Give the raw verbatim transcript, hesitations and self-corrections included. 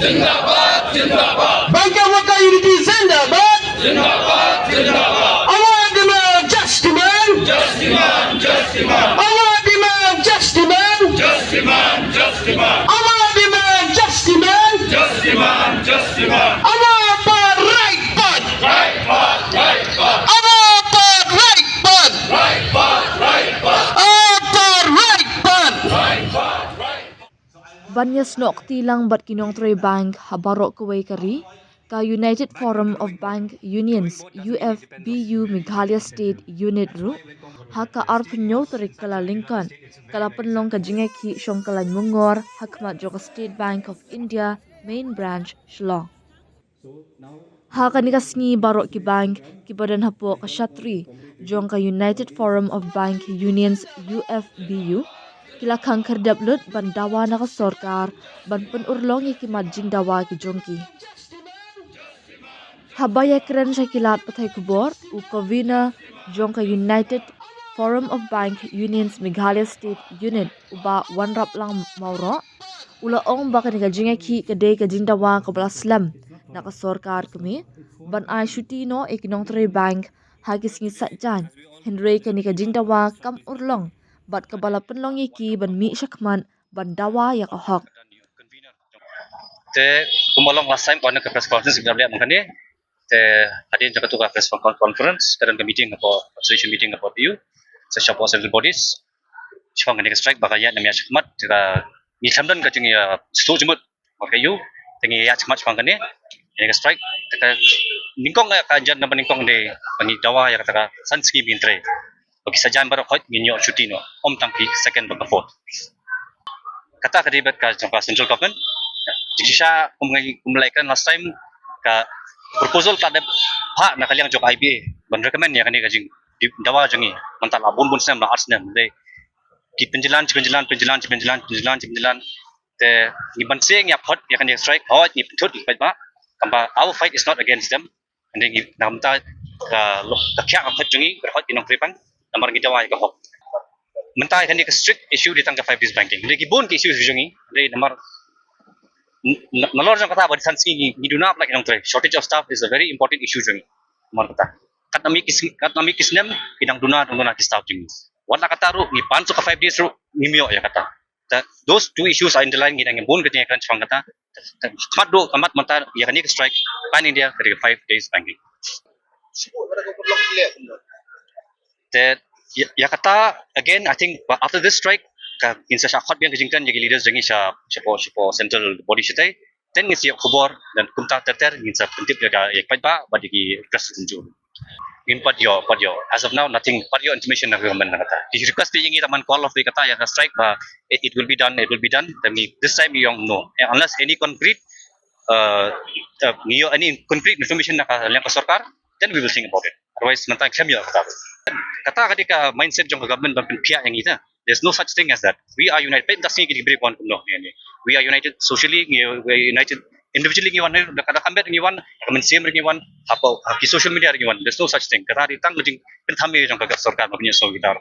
Bank of Worker Unity Zindabad. Our demand, just demand. Our demand, just demand. Our demand, just demand. Our path, right path. Our path, right path. Our path, right path. Ban ïasnoh kti lang bad ki nongtrei bank ha baroh kawei ka ri, ka United Forum of Bank Unions, U F B U Meghalaya State Unit ruh, ha ka arphew hynñiew tarik Kyllalyngkot, ka la pynlong ka jingïakhih shong ka lain mungor ha khmat jong ka State Bank of India Main Branch, Shillong. Ha kane ka sngi baroh ki bank kiba don hapoh ka shatri jong ka United Forum of Bank Unions, U F B U, ki la khang khyrdep lut ban dawa na ka sorkar ban pynurlong ïa ki mat jingdawa ki jong ki. Haba ïakren sha ki lad pathai khubor, u Convener jong ka United Forum of Bank Unions Meghalaya State Unit, u Bah Wanraplang Mawroh, u la ong ba kane ka jingïakhih ka dei ka jingdawa kaba la slem na ka sorkar kmie ban ai shuti noh ïa ki nongtrei bank ha ki sngi Saitjaiñ, hynrei kane ka jingdawa kam urlong bad kaba la pynlong ïa ki ban mih shakhmat ban dawa ïa ka hok. Te kumba long last time ka press conference ka dang leh mynta kane. Te hadien jong katu ka press conference ka don ka meeting hapoh, consultation meeting hapoh P U, sa shapoh central bodies. Shaphang kane ka strike ba ka ïaid ne ym ïaid shakhmat, te ka ngi khlem don ka jingïasyllok jingmut bad ka P U, te ngi ïaid shakhmat shaphang kane, kane ka strike. Te ka nyngkong, ka jan number nyngkong dei ba ngi dawa ïa kata ka san sngi ba ngin trei. Ba ki Saitjaiñ baroh khoit ngin ïoh shuti noh, ym tang ki second bad ka fourth. Kata ka dei bad ka jong ka central government. Jingshisha kum ngi, kum la ïakren last time, ka proposal ka dep phah na ka liang jong ka I B A ban recommend ïa kane ka jingdawa jong ngi. Mynta la bun bun snem, la ar snem. Dei ki pynjlan, ki pynjlan, pynjlan, ki pynjlan, pynjlan, ki pynjlan. Te ngi ban seng ïa phot ïa kane ka strike, hooid ngi pynthut ngi paidbah. Tangba our fight is not against them. Hynrei ngi, na ka bynta ka, ka khiah ka phet jong ngi, ka hok ki nongtrei bank, namar ngi dawa ïa ka hok. Mynta kane ka strict issue dei tang ka five days banking. Hynrei ki bun ki issue jong ngi, hynrei namar nalor jong kata ba dei san sngi ngi duna bad ki nongtrei. Shortage of staff is a very important issue jong ngi. Namar kata, katba mih ki snem ki dang duna, dang duna ki staff jong ngi. Wat la kata ruh ngi pan suk ka five days ruh ngim ïoh ïa kata. Those two issues are intertwined, ngi dang ïa bun ka jingïakren shaphang kata. Khmat duh, khmat mynta ïa kane ka strike pan India ka dei ka five days banking. Te ïa kata, again, I think after this strike ka ngin sa shah khot biang ka jingkren ïa ki leaders jong ngi sha, shapoh, shapoh central body shatei. Then ngin sa ïoh khubor, then kumta ter ter ngin sa pyntip ïa ka, ïa ki paidbah bad ïa ki press conference. Ngim pat ïoh, pat ïoh. As of now, nothing, pat ïoh information na ka government na kata. Ki request ïa ngi, tang ban call off ïa kata, ïa ka strike ba it, it will be done, it will be done. Then ngi, this time ngi ong no. Unless any concrete, uh, uh, ngi ïoh any concrete information na ka liang ka sorkar, then we will think about it. Otherwise mynta khlem ïoh kata. Kata ka dei ka mindset jong ka government ban pynphiah ïa ngi ta. There's no such thing as that. We are united. Peit mynta sngi ki dei ki briew wan kumno ïa ngi. We are united socially, we are united individually, ngi wan, da ka, da ka met ngi wan, da ka mynsiem ngi wan, hapoh, ha ki social media ngi wan. There's no such thing. Kata dei tang ka jingpynthame jong ka sorkar ban pynïasnoh kita.